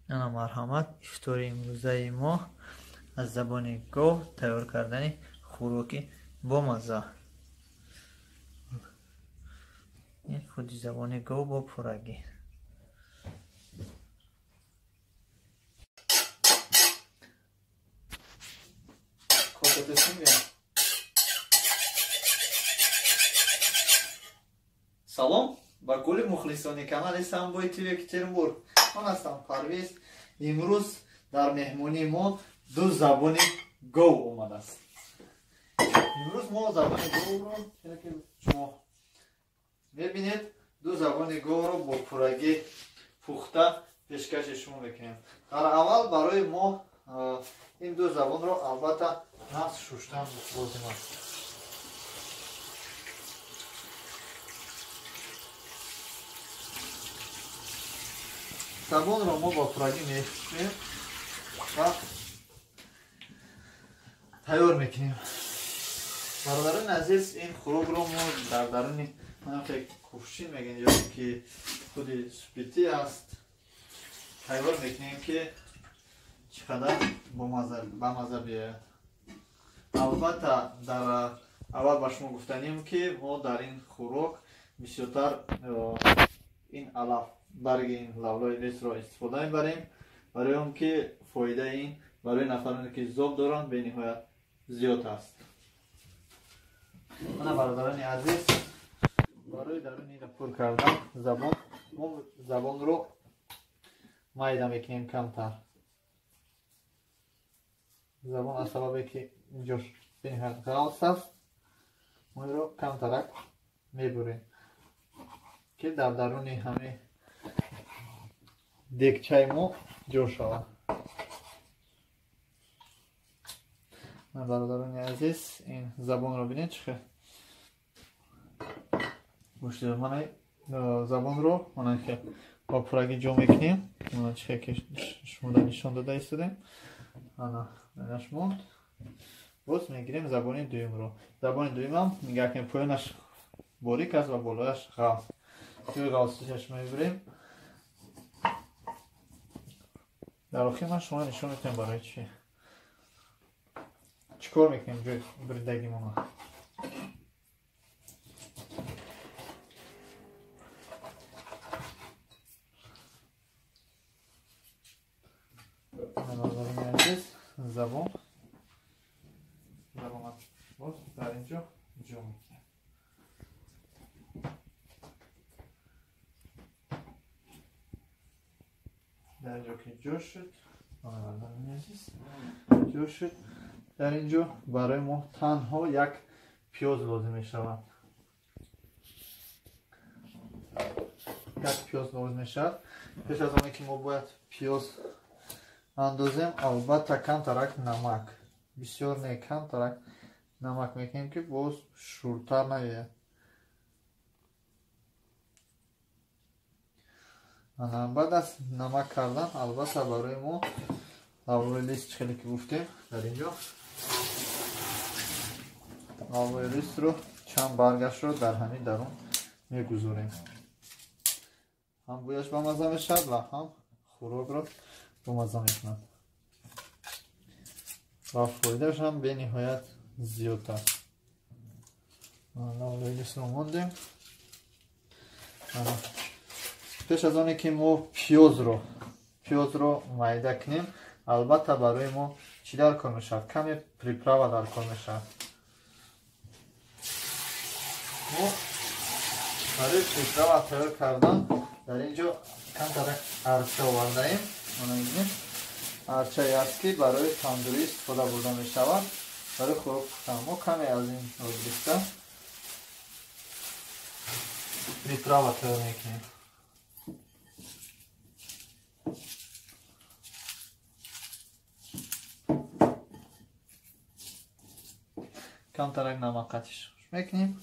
Ана марҳамат, ифтори имрӯзаи мо аз забони гов тайёр кардани хӯроки бомазза. Ин худи забони гов бо пуррагӣ. Салом ба кулли мухлисони канали Самбой ТВ Екатеринбург. Ман ҳастам Парвиз. Имрӯз дар меҳмонии мо ду забони гов омадааст. Имрӯз мо забони говро, ки шумо мебинед, ду забони говро бо пуррагӣ пухта пешкаши шумо мекунем. Дар аввал барои мо ин ду забонро албатта нағз шуштан лозим аст. Забонро мо бо пуррагӣ мешӯем ва тайёр мекунем. Бародарони азиз, ин хӯрокро мо дар даруни кувшин мегӯем ё ки худи супитӣ аст тайёр мекунем, ки чӣ қадар бамазза биёяд. Албатта дар аввал ба шумо гуфтанем, ки мо дар ин хӯрок бисёртар ин алаф барги ин лавлои лисро истифода мебарем, барои он ки фоидаи ин барои нафароне ки зоб доранд бениҳоят зиёд аст. Мана бародарони азиз, барои даруни инро пур кардан забон, мо забонро майда мекунем камтар. Забон аз сабабе ки инҷош бениҳоят ғалс аст, мо инро камтарак мебурем, ки дар даруни ҳаме дегчаи мо ҷо шавад. Бародарони азиз, ин забонро бинед чӣ хел гӯшти мана забонро мана хел бо пуррагӣ ҷо мекунем. Мана чӣ хел ки шумо дар нишон дода истодем. Ана инаш монд. Боз мегирем забони дуюмро. Забони дуюмам нигоҳ кунем, поёнаш борик аст ва болояш ғафз. Ҷои ғафзишаш мебирем. Дар охир ман шумо нишон медиҳам барои чӣ чӣ кор мекунем ҷои буридагимона. Бародарони азиз, забон боз дар инҷо ҷо мекунем. Дар инҷо ки ҷо шуд, бародарони азиз, ҷо шуд. Дар инҷо барои мо танҳо як пиёз лозим мешавад. Як пиёз лозим мешавад. Пеш аз оне ки мо бояд пиёз андозем, албатта камтарак намак, бисёр не, камтарак намак мекунем, ки боз шӯртар наояд. Баъд аз намак кардан, албатта барои мо лавлои лист, хеле ки гуфтем, дар инҷо лавлои листро чанд баргашро дар ҳамин дарун мегузорем. Ҳам бӯяш бамазза мешавад ва ҳам хӯрокро бомазза мекунад ва фоидааш ҳам бениҳоят зиёд аст. Лавлои листро мондем. Пеш аз оне ки мо пиёзро майда кунем, албатта барои мо чӣ дар кор мешавад? Каме приправа дар кор мешавад. Мо барои приправа тайёр кардан дар инҷо камтарак арча овардаем. Мана бинед, арчае аст, ки барои тандурӣ истифода бурда мешавад, барои хӯрок пухтан. Мо каме аз ин гирифта приправа тайёр мекунем. Камтарак намакатиш мекунем.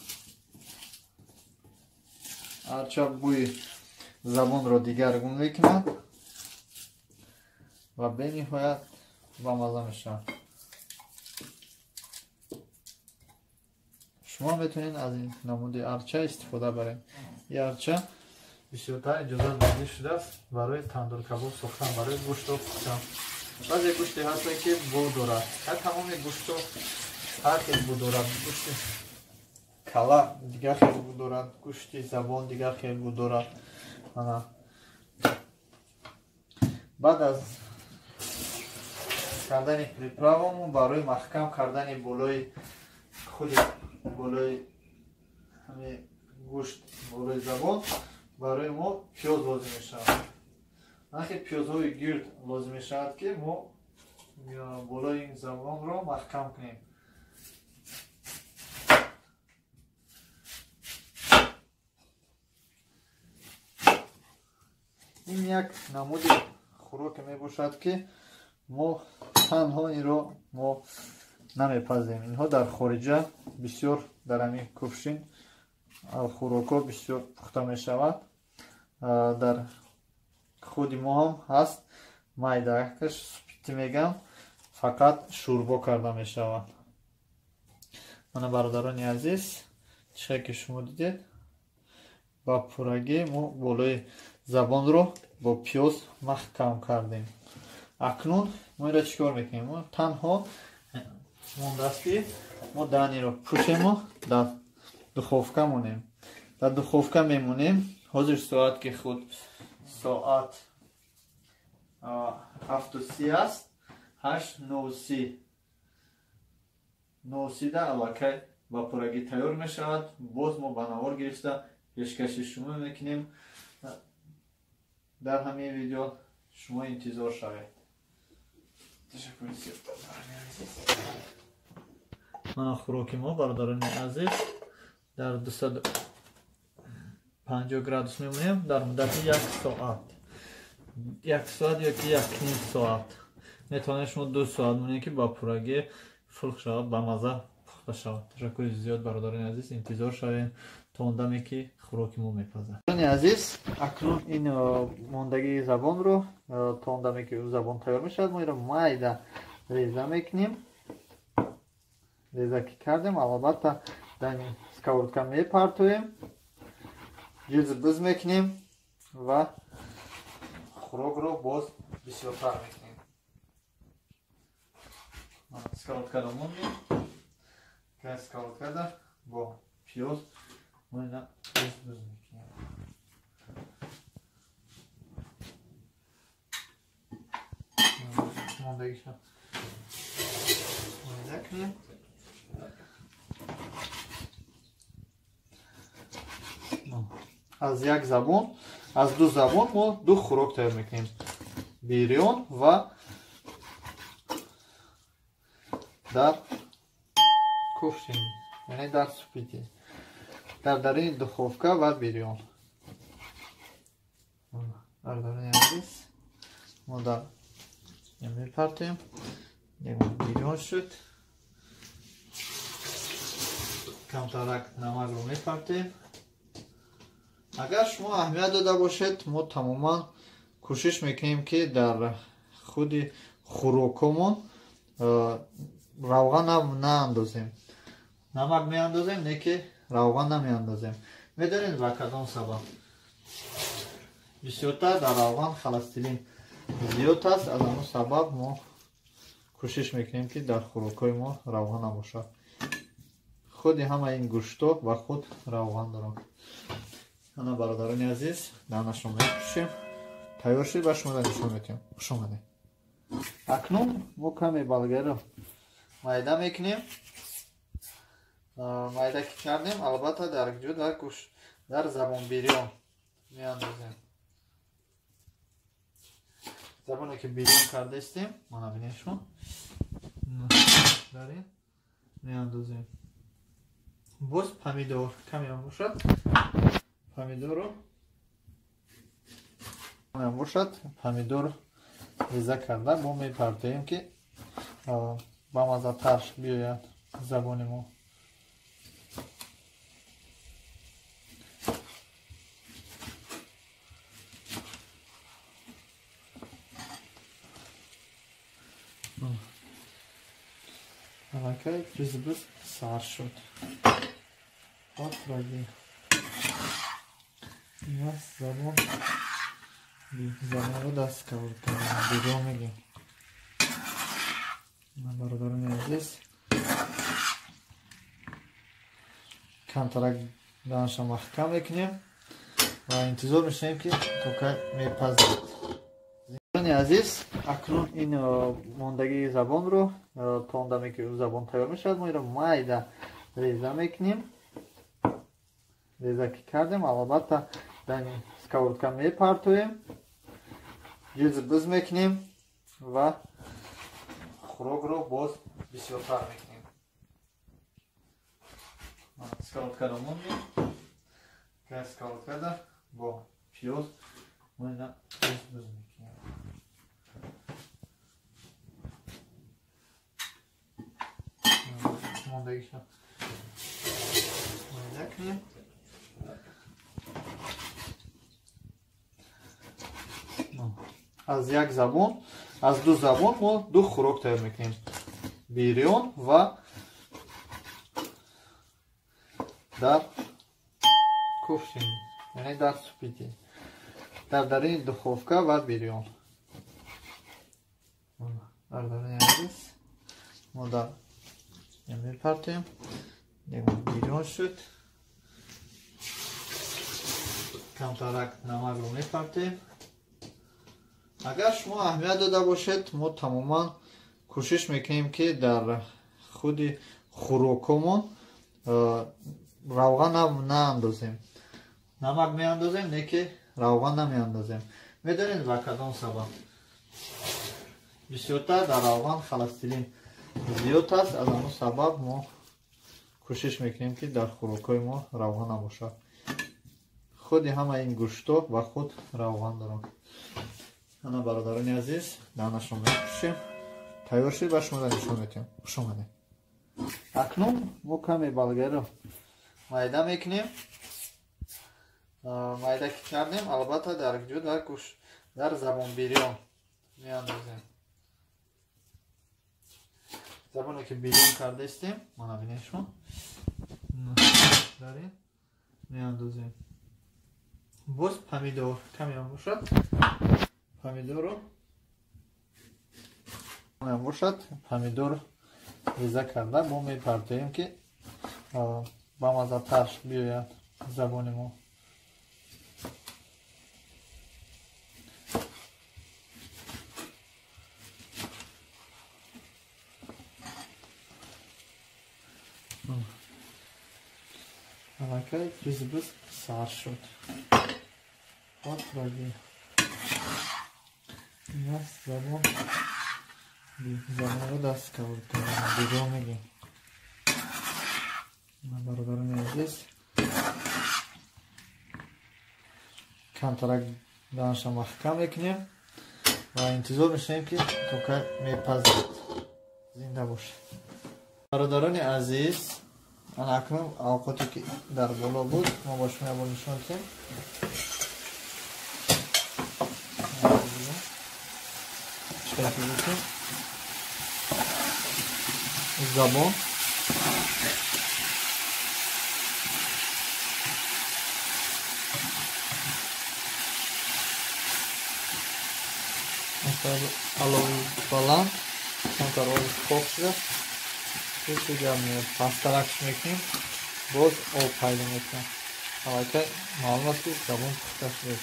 Арча бӯи забонро дигаргун мекунад ва бениҳоят бамазза мешавад. Шумо метавонед аз ин намуди арча истифода баред. Ин арча бисёртар иҷозат дода шудааст барои тандуркабоб сохтан, барои гӯштро пухтан. Баъзе гӯште ҳастанд, ки бу дорад. Ҳар тамоми гӯштро ҳар хел бу дорад. Гӯшти кала дигар хел бу дорад, гӯшти забон дигар хел бу дорад. Баъд аз кардани приправамо барои маҳкам кардани болои худи болои ҳамин гӯшт, болои забон барои мо пиёз лозим мешавад. Нахи пиёзҳои гирд лозим мешавад, ки мо болои ин забонро маҳкам кунем. Ин як намуди хӯроке мебошад, ки мо танҳо инро мо намепазем. Инҳо дар хориҷа бисёр дар ҳамин кувшин хӯрокҳо бисёр пухта мешавад. Дар худи мо ҳам ҳаст, майдакаш супити мегам, фақат шӯрбо карда мешавад. Мана бародарони азиз, чизе ки шумо дидед, ба пуррагӣ мо болои забонро бо пиёз маҳкам кардем. Акнун мо инро чӣ кор мекунем? Мо танҳо мондааст, ки мо даҳниро пӯшему дар духовка монем. Дар духовка мемонем. Ҳозир соат ки худ соат 7:30 аст, 8:09 9:30 аллакай ба пуррагӣ тайёр мешавад. Боз мо ба навор гирифта пешкаши шумо мекунем. Дар ҳамин видео шумо интизор шавед. Ташаккури зиёд, бародарони азиз. Мана хӯроки мо, бародарони азиз, дар 250 градус мемонем дар муддати як соат. Як соат ё ки 1.5 соат. Метавонед шумо 2 соат монед, ки ба пуррагӣ фулх шавад, ба маза пухта шавад. Ташаккури зиёд, бародарони азиз, интизор шавед то он даме ки хӯроки мо мепазад. Бародарони азиз, акнун ин мондагии забонро то он даме ки забон тайёр мешавад, мо инро майда реза мекунем. Реза ки кардем, албатта дар сковородка мепартоем, ҷилз биз мекунем ва хӯрокро боз бисёртар мекунем. Сковородкаро мондем, сковородкада бо пиёз мо ина биз мекунем. Мондагиша майда кунем. Аз як забон, аз ду забон мо ду хӯрок тайёр мекунем: бирён ва дар кувшин, яъне дар супити, дар даруни духовка ва бирён. Бародарони азиз, мо дар мепартем, бирён шуд. Камтарак намакро мепартем. Агар шумо аҳамият дода бошед, мо тамоман кӯшиш мекунем, ки дар худи хӯрокҳомон равған наандозем. Намак меандозем, не ки равған намеандозем. Медонед ба кадом сабаб? Бисёртар дар равған холестерин зиёд аст, аз ҳамон сабаб мо кӯшиш мекунем, ки дар хӯрокҳои мо равған набошад. Худи ҳамаи ин гӯштҳо ба худ равған доранд. Ана бародарони азиз, данашро мепӯшем. Тайёр шуд, ба шумо нишон медиҳем. Хуш омадед. Акнун мо каме болгариро майда мекунем. Майда ки кардем, албатта дар ҷо дар гӯшт, дар забон бирён меандозем. Забоне ки бирён кардаистем, мана бинед шумо, дар ин меандозем. Боз помидор каме ҳам бошад, помидорро ҳам бошад, помидор реза карда мо мепартоем, ки ба мазатар биёяд забони мо. Аллакай биз сар шуд. Отраги. Забон забонро даст кардем, мегем. Бародарони азиз, камтарак данаша маҳкам мекунем ва интизор мешавем, ки то кай мепазад. Бародарони азиз, акнун ин мондагии забонро то он даме ки забон тайёр мешавад, мо инро майда реза мекунем. Реза ки кардем, албатта дар сковородка мепартоем, ҷуз биз мекунем ва хӯрокро боз бисёртар мекунем. Сковородкаро мондем, сковородкада бо пиёз мо ина ҷуз биз мекунем. Мондагиша майда кунем. Аз як забон, аз ду забон мо ду хӯрок тайёр мекунем: бирён ва дар кувшин, яъне дар супити, дар дарини духовка ва бирён. Дар дарини азиз мо дар мепартем, бирён шуд. Камтарак намакро мепартем. Агар шумо аҳамият дода бошед, мо тамоман кӯшиш мекунем, ки дар худи хӯрокҳомон равған наандозем. Намак меандозем, не ки равған намеандозем. Медонед ба кадом сабаб? Бисёртар дар равған холестерин зиёд аст, аз ҳамон сабаб мо кӯшиш мекунем, ки дар хӯрокҳои мо равған набошад. Худи ҳама ин гӯштҳо ба худ равған доранд. Ана бародарони азиз, даҳанашро мепӯшем. Тайёр шуд, ба шумо нишон медиҳем. Хуш омадед. Акнун мо каме болгариро майда мекунем. Майда ки кардем, албатта дар ҷо дар гӯш дар забон бирён меандозем. Забоне ки бирён кардаистем, мана бинед шумо, дар ин меандозем. Боз помидор каме ҳам бошад, помидорро бошад, помидор реза карда мо мепартоем, ки бамазатар биёяд забони мо. Аллакай ҷуз-буз сар шуд. Отраги. Забон забонро даст кардем, мегем. Бародарони азиз, камтарак даҳанша маҳкам мекунем ва интизор мешавем, ки то кай мепазад. Зинда бошед. Бародарони азиз, ана акнун авқоте ки дар боло буд, мо ба шумо ябор нишон додем. Забон алови баланд, камтар оби пок шуда, пасттаракш мекунем, боз об пайдо мекунем. Аллакай маълум аст, ки забон пухта шуда.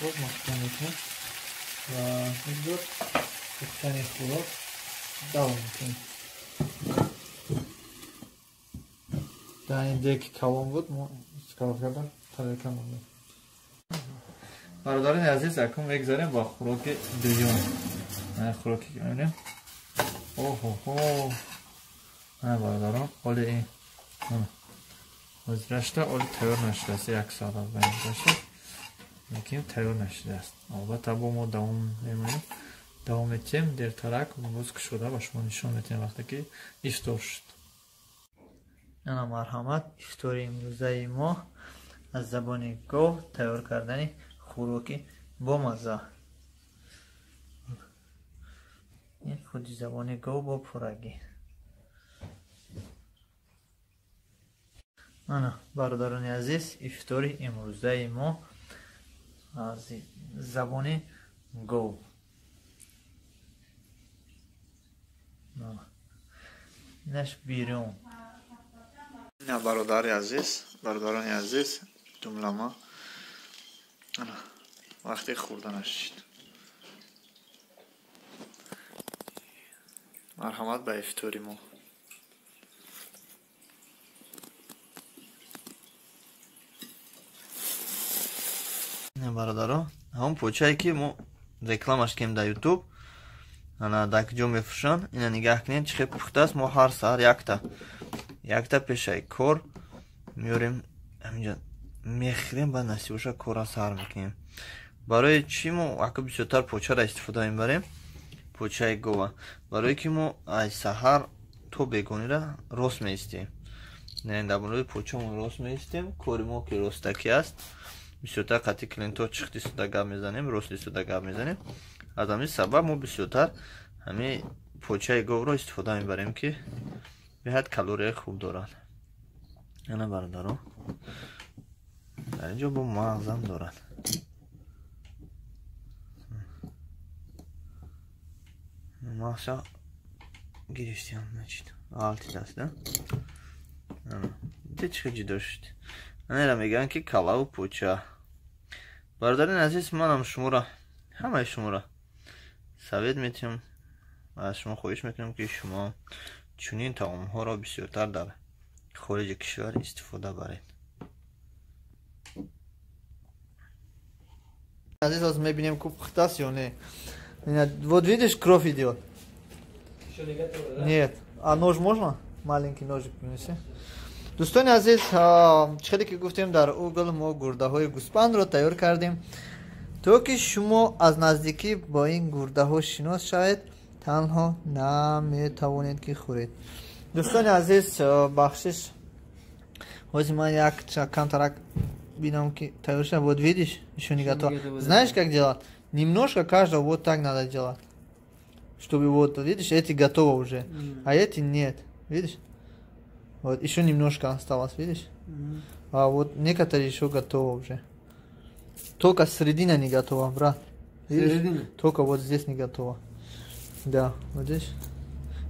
Боз маҳкам мекунем ва миқдор пухтани хӯрок давом мекунем. Дар ин деки калон буд, мо сковородкада тарелка мондем. Бародарони азиз, акнун мегзарем ба хӯроки дуюм. Хӯроке ки мебинем, оҳоҳо, бародарон, оли ин ҳозира шуда, оли тайёр нашудааст. Як соат аз байн гузашта, лекин тайёр нашудааст. Албатта бо мо давом мемонем, давом метиҳем. Дертарак боз кушода ба шумо нишон метиҳем, вақте ки ифтор шуд. Ана марҳамат, ифтори имрӯзаи мо аз забони гов тайёр кардани хӯроки бомазза. Ин худи забони гов бо пуррагӣ. Ана, бародарони азиз, ифтори имрӯзаи мо аз забони гов. Инаш бирён. Ина бародари азиз, бародарони азиз, думлама. Ана, вақти хӯрданаш шид. Марҳамат ба ифтори мо. Бародаро, ҳамон почае ки мо рекламаш кем дар ютуб, ана дар куҷо мефурӯшанд, ина нигаҳ кунед чӣ хел пухтааст. Мо ҳар саҳар якта пешаи кор меорем, ҳаминҷа мехӯрем, баъд насибоша корра саҳар мекунем. Барои чӣ мо ака бисёртар почаро истифода мебарем, почаи гова? Барое ки мо аз саҳар то бегонира рост меистем, дар болои почамон рост меистем. Кори мо ки ростакӣ аст, бисёртар қатъи клиентҳо чихти истода гап мезанем, рост истода гап мезанем. Аз ҳамин сабаб мо бисёртар ҳамин почаи говро истифода мебарем, ки беҳад калорияи хуб дорад. Ана бародаро, дар инҷо бо мағзам дорад. Мағза гирифтиам, значит, ғалтидаст, да? Дидед чӣ хел ҷудо шуд? Анера мегӯянд ки калаву поча. Бародарини азиз, манам шуморо, ҳамаи шуморо совет метиҳам ва аз шумо хоҳиш мекунам, ки шумо чунин таомҳоро бисёртар дар хориҷи кишвар истифода баред. Азиз, ҳозир мебинем ку пухтааст ё не. Вот видишь, кровь идёт. Нет. А нож можно? Маленький ножик принеси. Дӯстони азиз, чӣ хеле ки гуфтем, дар угл мо гурдаҳои гӯспандро тайёр кардем, то ки шумо аз наздикӣ бо ин гурдаҳо шинос шавед, танҳо наметавонед ки хӯред. Дӯстони азиз, бахшиш, ҳозир ман як камтарак бинам ки тайёр шуда. Вот видишь, ещё не готово. Знаешь, как делать? Немножко каждого вот так надо делать, чтобы вот, видишь, эти готово уже, а эти нет, видишь? Вот еще немножко осталось, видишь? А вот некоторые еще готовы уже. Только середина не готова, брат. Видишь? Середина? Только вот здесь не готова. Да, вот здесь.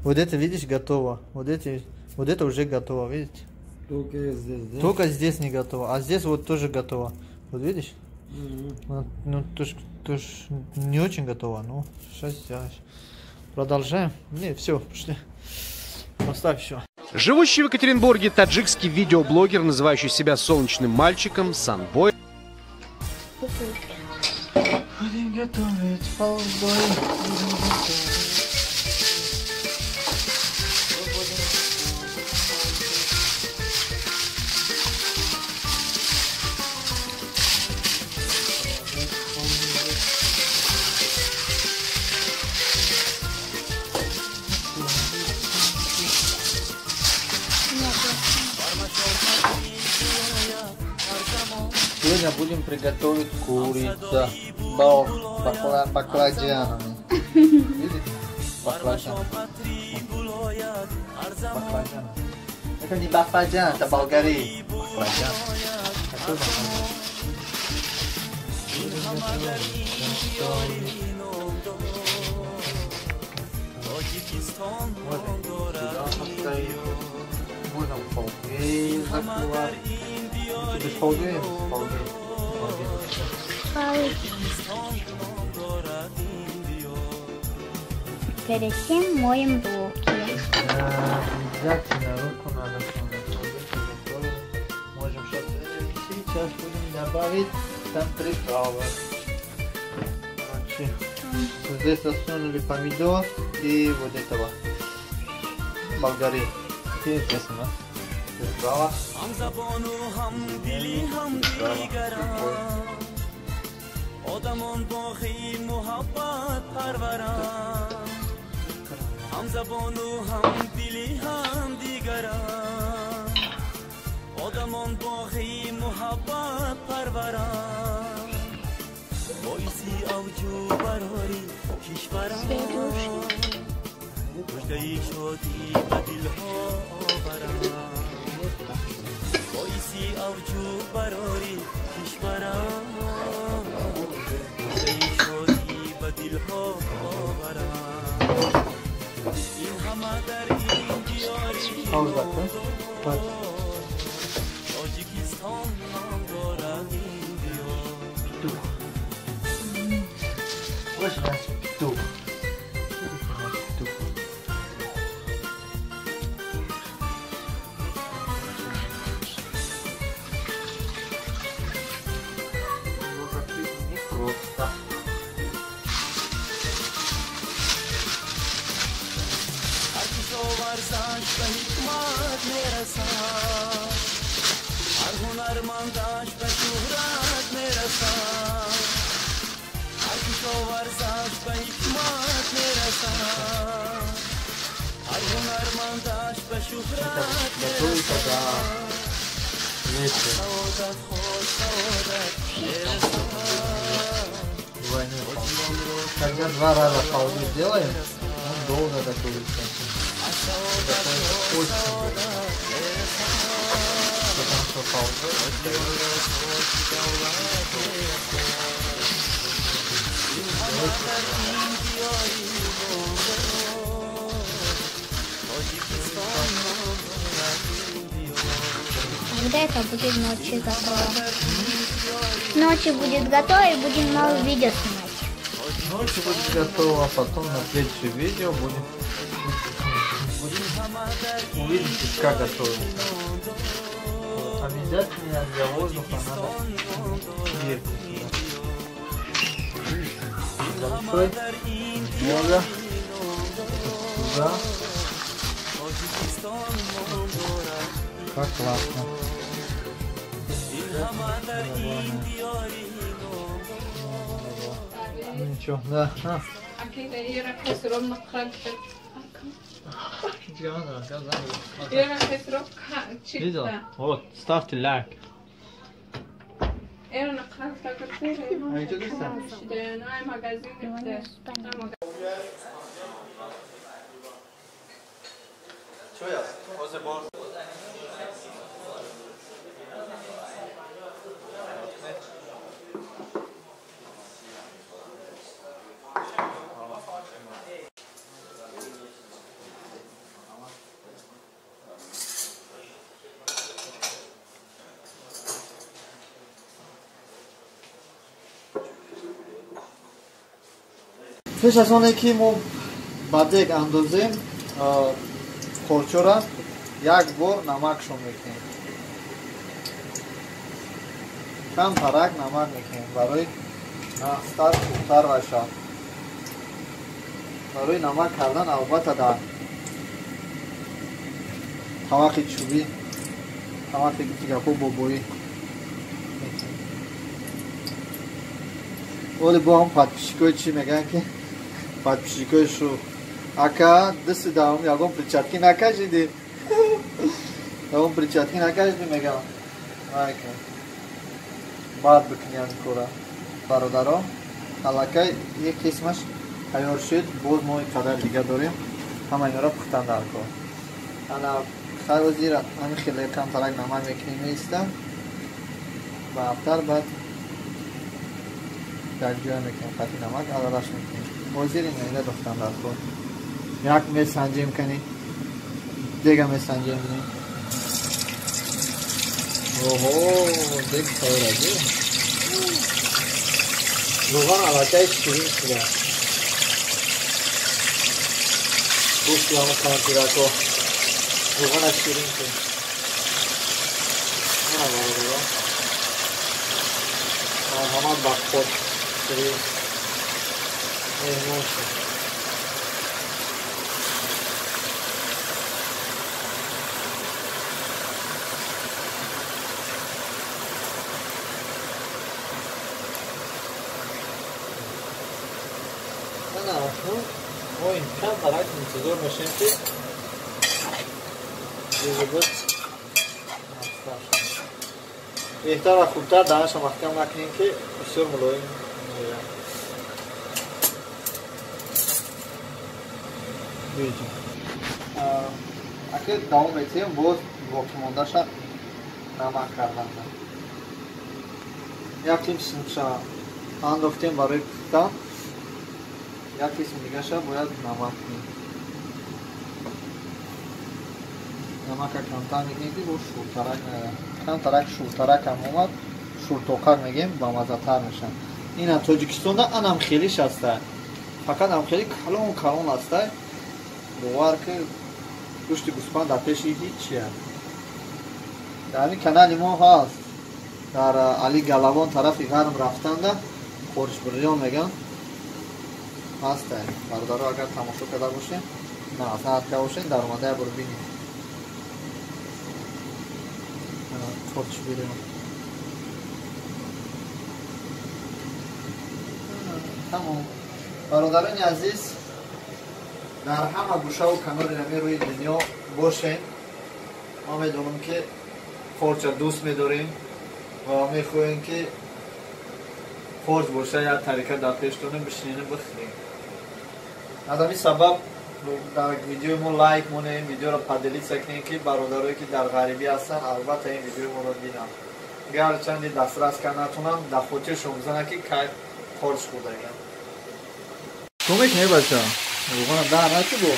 Вот это, видишь, готово. Вот эти, вот это уже готово, видите? Только здесь, да? Только здесь не готово. А здесь вот тоже готово. Вот видишь? Ну, тоже не очень готово, но сейчас сделаешь. Продолжаем. Не, все, пошли. Поставь еще. Живущий в Екатеринбурге таджикский видеоблогер, называющий себя солнечным мальчиком, Санбой. Будем готовить фалдой. Будем готовить. Сегодня будем приготовить курица баклажанами. Видите? Баклажан. Баклажан. Это не баклажан, это болгари. Баклажан. Какой баклажан? Можно в фольге закрывать. Без фольги, без фольги. Перед тем моем руки. Да, обязательно руку надо помыть. Можем сейчас будем добавить там приправы. Короче, здесь засунули помидор и вот этого болгари. Интересно, да? Приправа. Пауза, да? Петух. Очень нравится петух. Петух. Его закрыть непросто. Готовится до вечера. Двойную паузу. Когда два раза паузу делаем, он долго готовится. Готовится очень долго. Потому что пауза. Когда это будет ночью готово? Ночью будет готово и будем новое видео снимать. Ночью будет готово, а потом на следующее видео будем увидите, как готовится. Обязательно для воздуха надо дверку сюда. Большой, много, сюда. Как классно. Ничего, да. Видела? Вот, ставьте лайк. Пеш аз оне ки мо ба дег андозем қорчора, як бор намакшон мекунем. Кам тарак намак мекунем барои нағзтар, хубтар бошад. Барои намак кардан албатта дар тавақи чӯбӣ, тавақи гапо бобоӣ мекунем. Оли бо ҳам подписчикои чӣ мегӯянд ки подписчикои шу ака дасти давом ягон перчатки накашиди, ягон перчатки накашиди мегӯям. Айка баъд бикунӣ ҳамин кора. Бародаро, аллакай як қисмаш тайёр шуд, боз мо ин қадар дига дорем, ҳама инора пухтан дар кор. Ана хайрозира ҳамин хеле камтарак намак мекунем меиста ба ҳафтар, баъд якҷоя мекунем қати намак алалаш мекунем. Ҳозир ина дохтан дар кор. Як месанҷем кани, дега месанҷем. Оҳо, дег тайёр аст. Равған аллакай ширин шуда. Гӯшти ҳамон кампирако равғана ширин шуд. Ана бародаро, марҳамат ба хотири меҳмон шуд. Мо ин кам тарак интизор мешем ки ҷизубут беҳтар ва хубтар даҳанашо маҳкам накунем ки бисёр мулоим меояд. Аки давом метиҳем, боз боқимондаша Намак кардан. Як қисмша андохтем барои пухта, як қисм дигаша бояд намак кунем. Намака камтар мекунем, ки бо шӯртарак камтарак шӯртарак ҳам омад, шӯртоқак мегем, бамаззатар мешавад. Ина Тоҷикистонда анам хелиш аста, фақат ам хеле калон калон аста. Бовар ки гӯшти гӯспанд дар пеши ҳичия. Дар ин канали мо ҳаст, дар Али Галавон тарафи ғарм рафтанда қорчбирён меган ҳаста. Бародаро, агар тамошо карда бошем, назар карда бошем, дар омада як бор бинем. Қорчбирён тамом. Бародарони азиз, дар ҳама гӯшаву канори ҳамин рӯи дунё бошем. Мо медонам, ки қорча дӯст медорем ва мехоҳем, ки қорч боша, як тариқа дар пештонем бишинем, бихӯрем. Аз ҳамин сабаб дар видеои мо лайк монем, видеоро поделиться кунем, ки бародарое, ки дар ғарибӣ ҳастанд, албатта ин видеои моро бинанд. Гарчанде дастрас кард натонанд, дар хотиршон бизананд, ки кай қорч хӯрдагианд. Чӣ мекунӣ, бача? Равғана дар начи бо?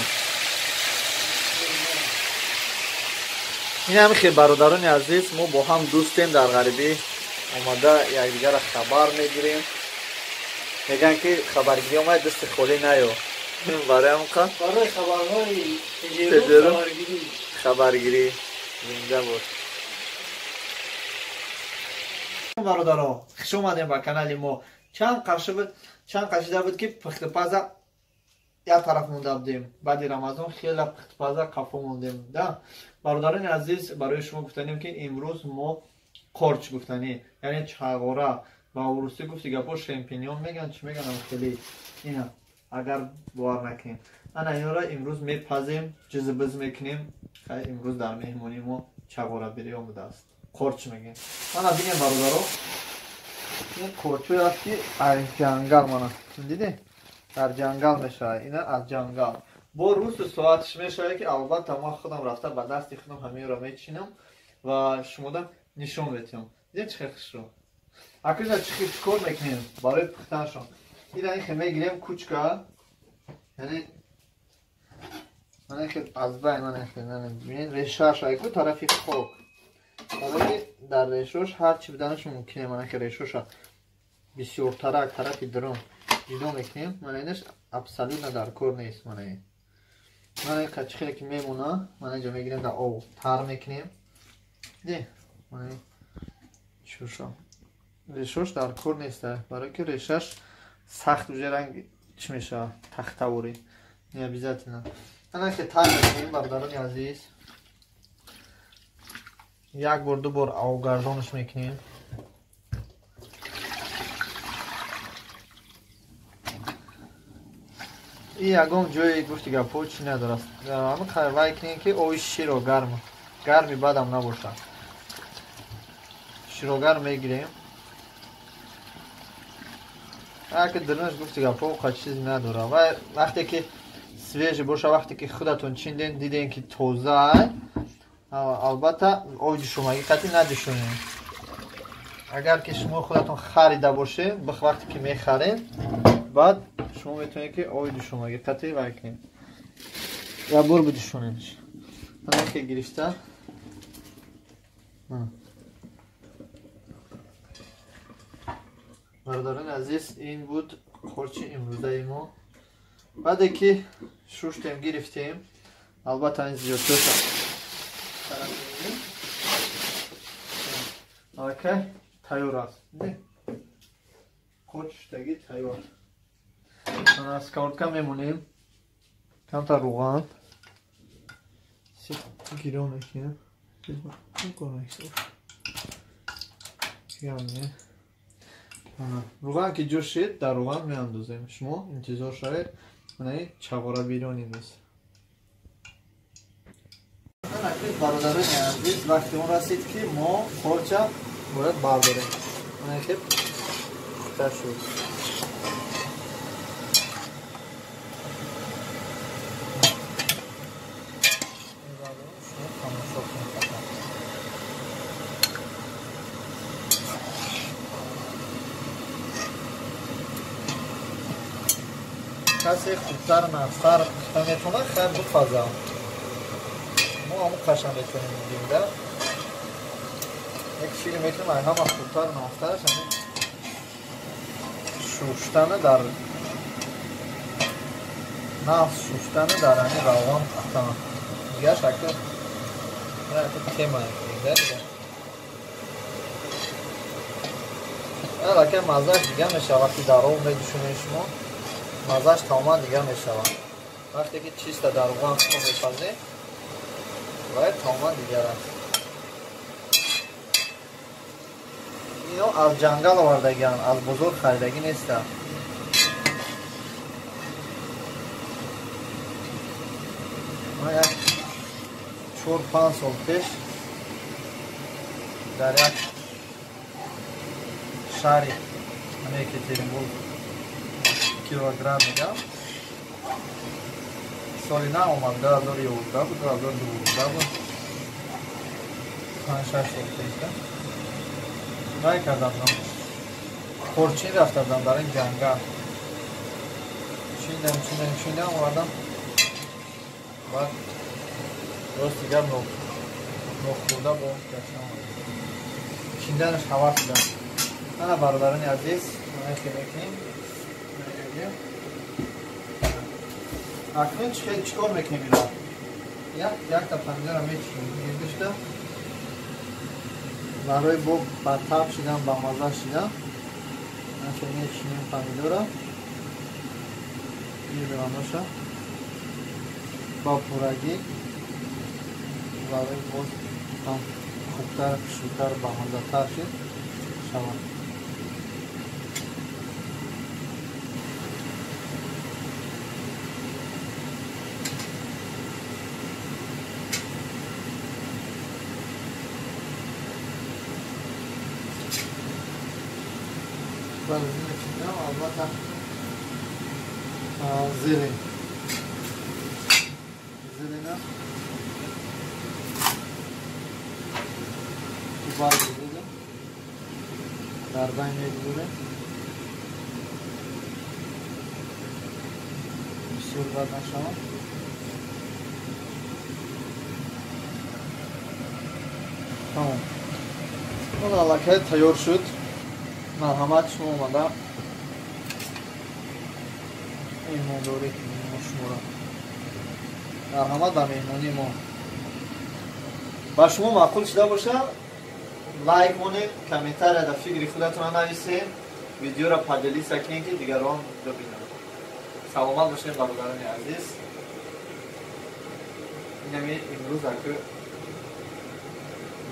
Ин ҳами хел, бародарони азиз, мо бо ҳам дӯстем, дар ғарибӣ омада якдигарро хабар мегирем. Мегӯянд, ки хабаргирӣ омад, дасти холӣ наё. Барои ҳамқа барои хабарҳои хабаргирӣ хабаргирӣ зинда бод. Бародаро, хуш омадем ба канали мо. Чанд қашида буд, ки пухтупаза як тараф монда будем. Баъди Рамазон хеле пухтупаза қафо мондем да. Бародарони азиз, барои шумо гуфтанем, ки имрӯз мо қорч гуфтанӣ, яъне чағора, ба урусӣ гуфти гапо шампиньон меган, чӣ меган, хеле ина агар бовар накунем. Ана инро имрӯз мепазем, ҷизбиз мекунем. Хай, имрӯз дар меҳмонии мо чағора бирён будааст, қорч мегем. Ана бинем, бародаро, ин қорчое аст, ки аз ҷангал, мана дидем, дар ҷангал мешавад. Ина аз ҷангал бо рӯзу соатш мешавад, ки албатта ман худам рафта ба дасти худам ҳаминро мечинам ва шумода нишон метиҳам. Дидем, чӣ хел хушро. Акнун чӣ кор мекунем барои пухтанашон? Ина ин хел мегирем кучка, яъне мана хел аз байн, мана хел бинед, решааш айку тарафи хок, барои дар решош ҳар чӣ буданаш мумкине. Мана хел решоша бисёртарак тарафи дарун ҷудо мекунем. Мана инаш абсолютно дар кор нест. Мана ин, мана ин чӣ хеле ки мемона, мана инҷо мегирем, дар об тар мекунем. Ди мана шуша решош дар кор нест, барои ки решаш сахт уже ранг чӣ мешавад, тахтаворӣ, не обязательно. Ана хел тар мекунем, бародарони азиз, як бор ду бор обгардонаш мекунем. И ягон ҷое гуфти гапҳо чӣ надорад. Ҳама вай кунем, ки оби широ гарм, гарми бадам набошад, широгарм мегирем. Аки дирнаш гуфти гапҳо қа чизе надорад. Ва вақте ки свежий боша, вақте ки худатон чинден, дидем, ки тоза, албатта оби ҷушомагӣ қатъи надишонем. Агар ки шумо худатон харида бошед, вақте ки мехаред, баъд шумо метавонед, ки оби душомагӣ қатъи вай кунед, як бор бидушонедш. Ана ки гирифта Бародарони азиз, ин буд қорчи имрӯзаи мо. Баъде ки шуштем, гирифтем, албатта ин зиёдтоша аллакай тайёр аст. Қорч шуштагӣ тайёр. Сковородка мемонем, камтар равған гирон мекунем. Равған ки ҷӯшид, дар равған меандозем. Шумо интизор шавед, манаи чағора бирёни нест. Бародарони азиз, вақти он расид, ки мо қорча бояд бардорем. Мана хел пухта шуд. Касе хубтар нағзтар пухта метавонад, хайр бипазад. Мо ҳамон қаша метавонем бигем да. Як филм мекунем, ай ҳама хубтар нағзтараш ҳамин шуштана дар нағз шуштана дар ҳамин равған пухтан. Дигараш ака тема да дигар. Аллакай маззааш дигар мешавад вақте дар об медушонед шумо, маззааш тамоман дигар мешавад. Вақте ки чиста дар равған мепазед, вай тамоман дигар аст. Ино аз ҷангал овардагианд, аз бозор харидагӣ нестанд. Ман як 4-5 сол пеш дар як шаҳри Екатеринбург, Кировоград мегам, соли нав омад, 2011 буд, 2012 буд, 5-6 сол пеш вай кардам, хорчин рафта будам дар ин ҷангал, чиндам чиндам чиндам овардам, баъд рост дигар нохӯрда бо гаштам, чинданаш ҳавас шудам. Ана бародарони азиз, ман хел мекунем. Акнун чӣ кор мекунем ила? Якта помидора мечинем гирдишта. Барои бо батаб шидан, бамаза шидан, ман хел мечинем помидора. Гирдиваноша ба пурагӣ барои боз ҳам хубтар, хушрӯтар, бамазатар шид шавад. Албатта зелень. Зелена. Барг зелень. Дар байн мегузорем. Бисёр бад нашавад. Тамом. Он аллакай тайёр шуд. Марҳамат, шумо омада меҳмондорӣ кунем мо шуморо. Марҳамат ба меҳмонии мо. Ба шумо маъқул шуда бошад, лайк монед, комментария дар фикри худатон нависед, видеоро поделиться кунед, ки дигарон бибинанд. Саломат бошед, бародарони азиз. Инами имрӯз аку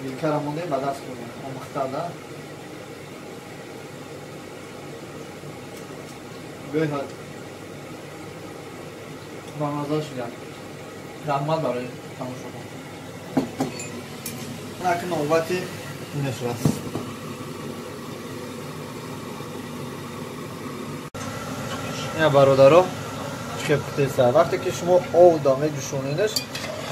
вилкара мондем, ба даст хӯрдем, омӯхта да. Беҳад бамаза шуда. Раҳмат барои тамошобон. Аки навбати инаш раст. Ина бародаро, чӣ пухтеса. Вақте ки шумо об да меҷӯшонедаш,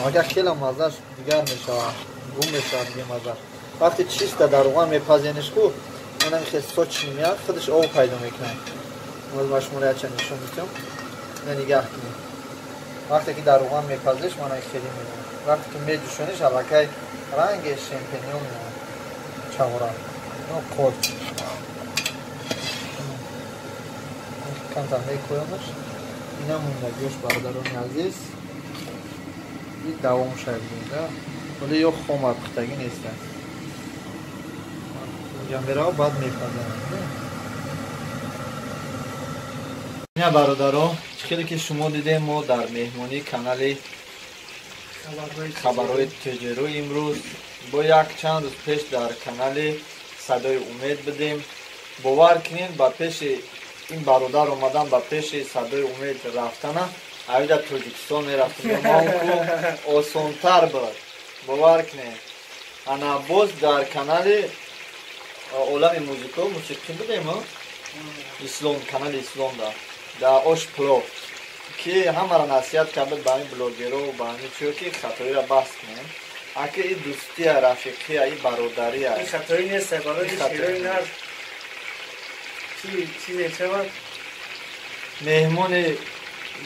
агар хеле маззаш дигар мешавад, гум мешавад дига маззаш. Вақте чиста дар равған мепазениш ку, манам хеле сочный меяд, худаш об пайдо мекунад. Боз ба шумо якчанд нишон медиҳам. Ина нигаҳ кунед. Вақте ки дар равған мепазиш, мана хеле мемонад. Вақте ки меҷӯшониш, аллакай ранги шампиньон мемонад. Чағора. Қоч. Камтар мекӯямаш. Ина монда гӯшт, бародарони азиз. Ин давом шавад да. Вале ё хома пухтагӣ нест. Инҷа мерава, баъд мепазам. Ина бародаро, хеле ки шумо дидем, мо дар меҳмонии канали хабарҳои ТҶРУ имрӯз бо як чанд рӯз пеш дар канали Садои Умед будем. Бовар кунед, ба пеши ин бародар омадан, ба пеши Садои Умед рафтана, авида Тоҷикистон мерафтем, осонтар буд. Бовар кунед. Ана боз дар канали Олами музико мусиқӣ будем, Ислом, канали Ислом да ош плов, ки ҳамаро насиҳат кард ба ҳамин блогеро, ба ҳамин чиё, ки хатоиро баҳс кунем. Аки и дӯстия, рафиқия, и бародария. Ин хатоӣ нест, барои шерои нар чӣ мешавад? Меҳмони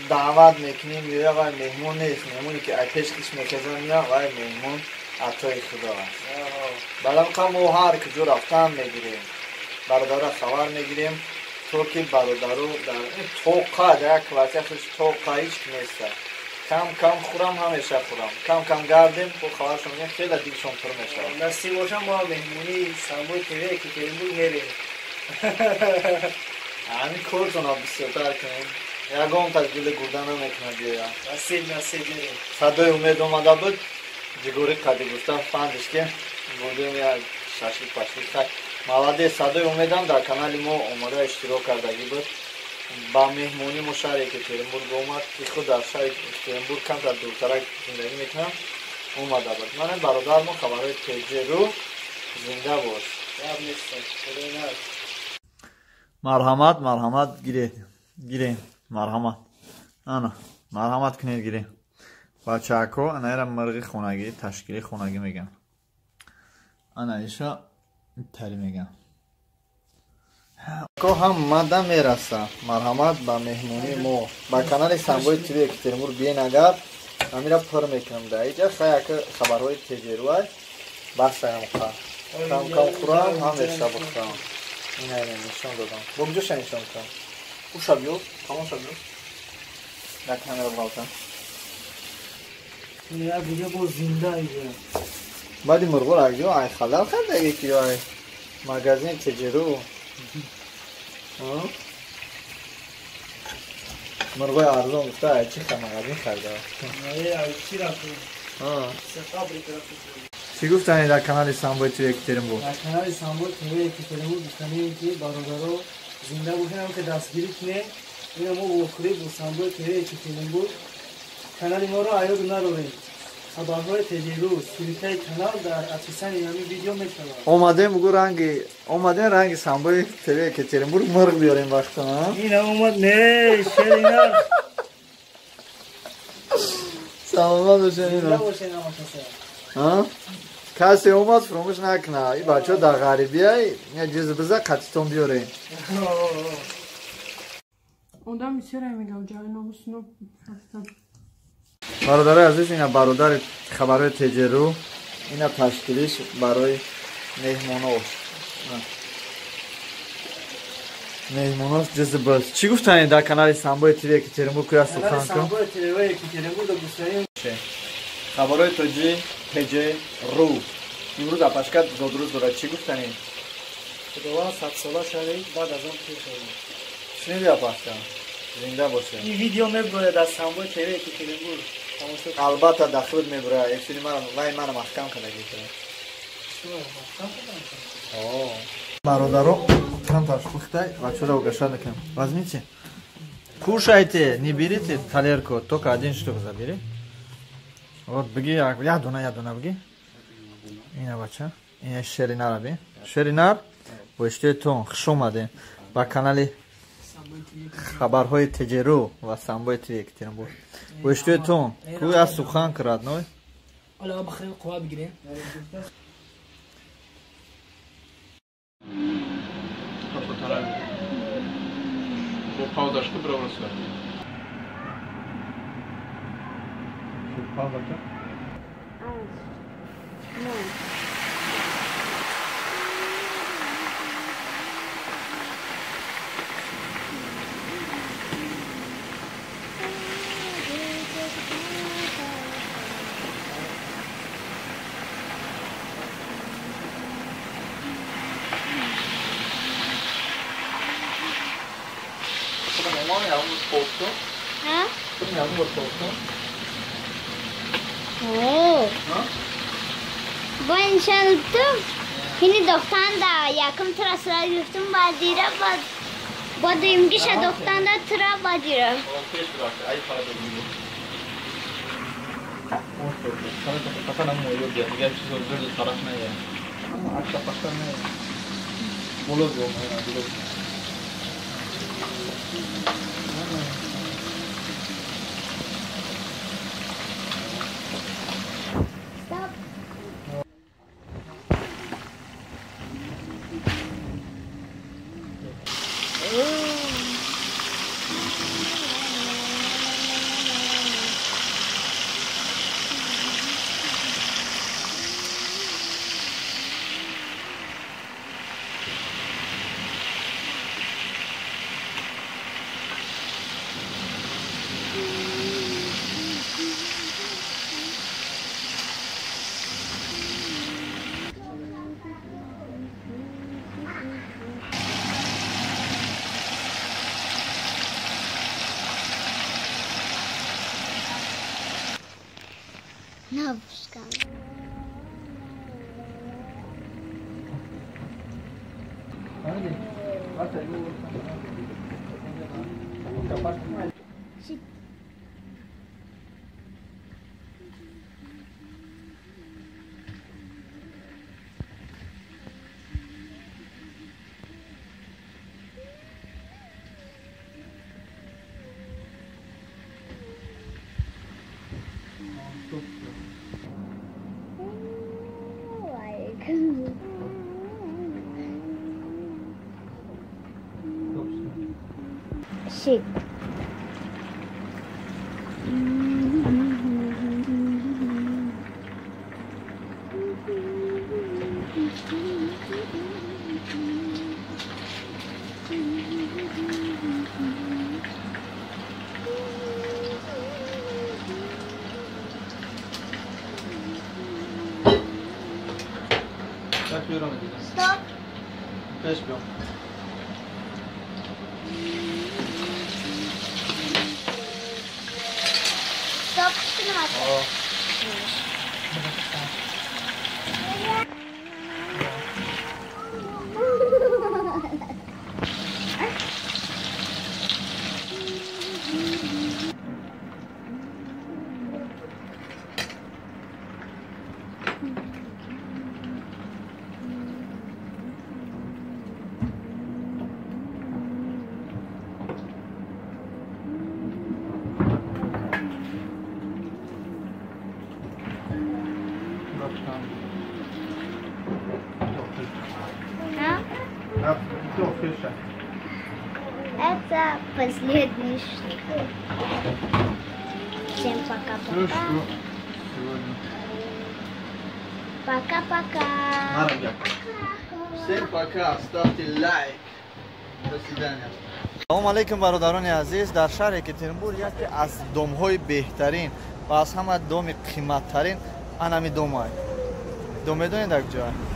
даъват мекунем, меоя вай меҳмон нест. Меҳмоне ки пеш хиш мекардам меоя, вай меҳмон атои худо аст. Баламқа мо ҳар куҷо рафтан мегирем, бародаро хабар мегирем, то ки бародаро дар тоқа дар як квартира хуш тоқа ҳеч ки неста. Кам кам хӯрам, ҳамеша хӯрам. Кам кам гардем, бо хабаршон мегирем, хеле дилшон пур мешавад. Насиб бошам, мо меҳмонии Самбой ТВ Екатеринбург мерем. Ҳамин кортонро бисёртар кунем. Ягон таш дили гурда намекунад биёя. Насиб, насиб мерем. Садои умед омада буд, ҷигори қади гуфтам, фандиш ки бурдем як шашлик пашлик. Хай, молодец, садои умедам дар канали мо омада иштирок кардагӣ буд. Ба меҳмонӣ мо шаҳри Екатеринбург омад, ки худ дар шаҳри Екатеринбург камтар дуртарак зиндагӣ мекунам, омада буд. Ман бародар мо хабарҳои ТЖРУ зинда бош. Марҳамат, марҳамат, гиред, гиред, марҳамат. Ана, марҳамат кунед, гиред. Бачаҳако, ана ира мирғи хонагӣ, ташкили хонагӣ меган. Ана иша тари меган. Ко ҳамада мераса. Марҳамат ба меҳмонии мо. Ба канали Самбой ТВ Екатеринбург биен агар, амира пур мекунам да. Иҷа хаяка хабарҳои ТЖРУ басаям қа. Кам кам хӯрам, ҳамеша бихӯрам. Ина ина нишон додам. Бо куҷоша нишон кунам? Уша биё, тамоша биё. Дар камера балта. Я буҷа бо зинда иҷа. Баъди мурғор акҷо ай халал кардаги ки ай магазин ТЖРУ. Мурғои арзон гуфта ай чи магазин харида? Ай чи рафтем? Чӣ гуфтани дар канали Самбой ТВ Екатеринбург? Дар канали Самбой ТВ Екатеринбург гуфтанем ки бародаро зинда бошем, ки дастгирӣ кунем. Ина мо вохӯрӣ бо Самбой ТВ Екатеринбург. Канали моро аёд надорем. Хабарҳои ТЖРУ, ссылкаи канал дар описании ҳамин видео мешавад. Омадем бугу ранги, омадем ранги Самбой ТВ Екатеринбург мурғ биёрем вақта, а? Ина омад, не, шерина. Саломат бошед, ина. Зинда бошед ҳама каса. А? Касе омад фуромӯш накуна. И бачаҳо дар ғарибия, я ҷиз биза қатитон биёрем. Одам бисёре мегӯяд, ҷаҳони ҳастам. Бародарои азиз, ина бародари хабарҳои ТЖРУ, ина ташкилиш барои меҳмонош. Меҳмонош ҷизбиз. Чӣ гуфтанед дар канали Самбой ТВ Екатеринбург куя сухан кун? Самбой ТВ Екатеринбург гуфтанем. Хабарҳои тоҷи ТЖРУ. Имрӯз апашка зодрӯз дорад. Чӣ гуфтанед? Худованд садсола шавед, баъд аз он пир шавед. Шуниди апашка? Зинда бошед. Ин видео мебурад аз Самбой ТВ Екатеринбург. Албатта дахлуд мебурад. Эфири мара вай мара маҳкам кардаги. Бародаро, камтар пухтай, бачаро угощать мекунем. Возьмите. Кушайте, не берите тарелку, только один штук забери. Вот беги, я дуна беги. Ина бача, ина шеринара би. Шеринар, бо иштиётон хуш омадем ба канали хабарҳои ТЖРУ ва Самбой ТВ Екатеринбург. Бо иштиётон кӯ аз сухан кирад, ной? Ҳоло бахрем қува бигирем. Ha? Бо нишон хини дохтанда якум тура сира гирифтум, баъд дира, бо дуюмгиша дохтанда тура ба дира. Напускам. Шик. Стоп. Стоп, Это последний штук. Всем пока-пока. Пока-пока. Всем пока. Ставьте лайк. До свидания. Салом алейкум, бародарони азиз. Дар шаҳри Екатеринбург яке аз домҳои беҳтарин ва аз ҳама доми қиматтарин анами домай. Дом медонед як ҷой?